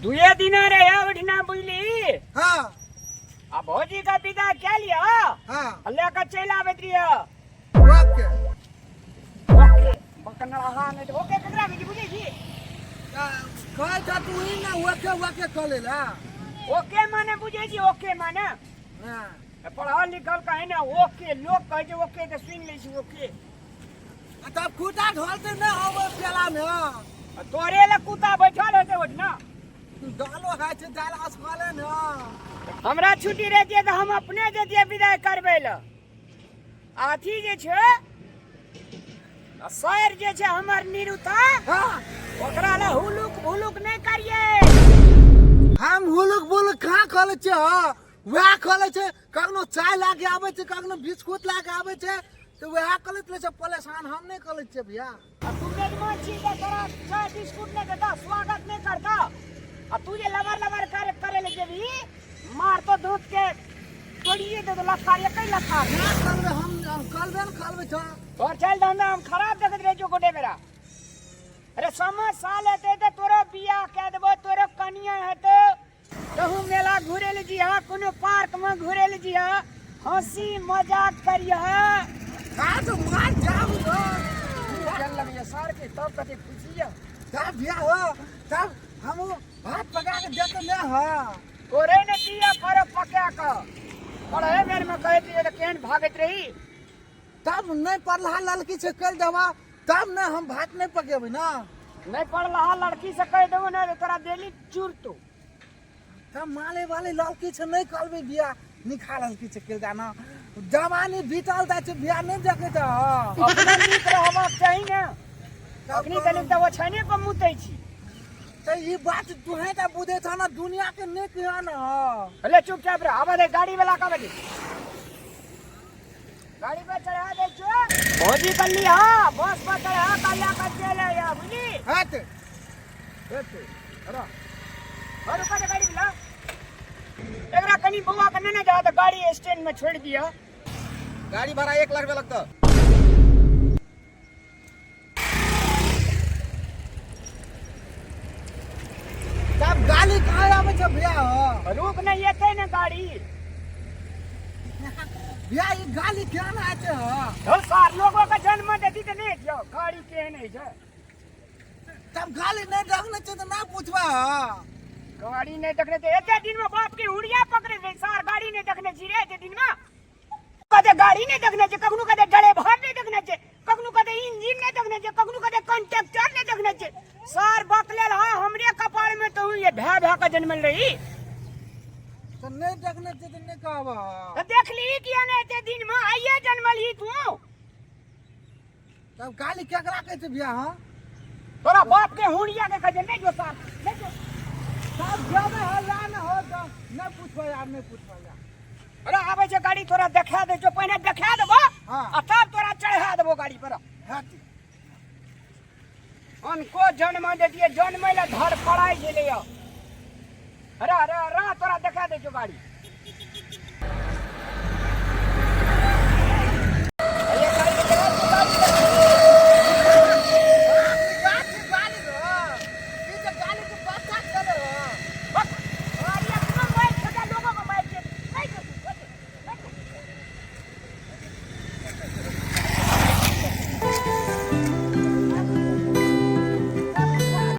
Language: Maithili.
दुए दिना रे ओहिठिना बुझली। हाँ। आ भौजी का विदा कए लिअ। हाँ। आ लए कऽ चलि आबैत रहिय। ओके। ओके बकनरहा नहि तऽ ओके ककरा कहै छै बुझै छी? कहै छ तू ही ने ओके ओके कऽ ले ला। ओके माने बुझै छी? ओके माने हाँ। पढ़ल लिखल कहै ने ओके, लोक कहै छै ओके तऽ सुनि लै छी ओके। आ तब कुत्ता ढोलते नहि होबै पेला में। आ तोरे लए कुत्ता बैठल हेतै ओहिठिना। दालो खाइ छै, दाल असगरे ने। हमरा छुट्टी रहितियै तऽ हम अपने जैतियै विदाइ करबै लए। अथी जे छै सर जे छै हमर निरुता। हाँ। ओकरा लए हुलुक भुलुक नहि करियै। हम हुलुक बुलुक कहाँ कऽ लै छियै? हँ, वएह कऽ लै छै। कखनो चाय लए के आबै छै, कखनो बिस्कुट लए के आबै छै, तऽ वएह कऽ लैत रहै छै परेशान। हम नहि कऽ लै छियै भैया। आ तू मेजबान छी तऽ तोरा चाय बिस्कुट नहि देता, स्वागत नहि करता? आ तू जे लबर लबर करे करे ले जेबही, मार तो दूध के तोड़िए दे दो लथार, एक लथार। ना करबै हम, हम करबे ने करबै छौ। तोर चल धंधा हम खराब देखैत रहै छियौ गोटे बेरा। अरे समझ साल हेतै तऽ तोरो बियाह कए देबो, तोरो कनिया हेतौ, कहूँ मेला घुरे ले जिहा, कोनो पार्क में घुरे ले जिहा, हंसी मजाक करिह। हाँ तो मार जाऊ तो। चल लगिए सर के तब कते खुशी है। तब बियाह हो तब हम भात पका के देते ने। हाँ। तोरे ने दिया पर पका के पढ़े बेर में कहैत रहियै तऽ केहन भागैत रही। तब नहीं पढ़ला लड़की से कह देबा तब ने हम भात नहीं पकेबै ना। नहीं पढ़ला लड़की से कह देबो ने तोरा देली चूर तू। तब माले वाले लड़की से नहीं करबे बियाह, निखा लड़की से कह देना। जवानी बीतल जाइ छै, बियाह नहीं देखे त। अपना नीक रहबाक चाही ने। अखनी तनिक तऽ ओछाइने पर मुतै छी। तऽ ई बात तुहे टा बुझै छ ना, दुनिया के नहीं कहियो ना। अरे चुपचाप रह, आबे दे गाड़ी वाला का बजे गाड़ी पर चढ़ा दे छो। भौजी कल्ली हां बस पर चढ़ा कल्ला का चल आया बुझली। हट हट अरे और ऊपर गाड़ी वाला एकरा कनी बौआ के नेने जा तऽ गाड़ी स्टैंड में छोड़ दिया। गाड़ी भाड़ा 1 लाख रुपया लगता। तब गाली कहाँ आबै छै भैया? हो रुक नहीं एतै ने गाड़ी। भैया ई गाली केहन आबै छै? हो हो सार लोगों के जन्म देती तऽ नहि जो गाड़ी केहन होइ छै। तब गाली नहि देखने छै तऽ ना पूछबा। हो गाड़ी नहीं देखने छै एते दिन में बाप के हुड़िया पकड़े रहे सार, गाड़ी नहीं देखने छी रे एते दिन में। कदे गाड़ी नहीं देखने छै, कखनो कदे ड्राइवर नहीं देखने छै, कखनो कदे इंजन नहीं देखने छै, कखनो कदे कंडक्टर नहीं देखने छै। सार बकलेल हाँ हमरे कपार में तो ये भै भै के जन्मल रही। तो नहीं देखने छै तऽ नहीं कहबा। तो देख ली किया नहीं एते दिन में आइए जन्मल ही तू। तब गाली केकरा कहै छै भैया? हाँ तोरा बाप के हुड़िया के कहै छै। नहीं जो सार नहीं जो। तब जेबै हल्ला न हो तऽ नहीं पूछबै यार, नहीं पूछबै यार। अरे आबै छै गाड़ी तोरा देखा दे छौ, पहिने देखा देबो। हाँ। आ तब तोरा चढ़ा देबो गाड़ी पर। हट। अनको जन्म दे दिए, जन्मै ला धर पड़ाइ छलै। अरे अरे अरे तोरा देखा दे छौ गाड़ी।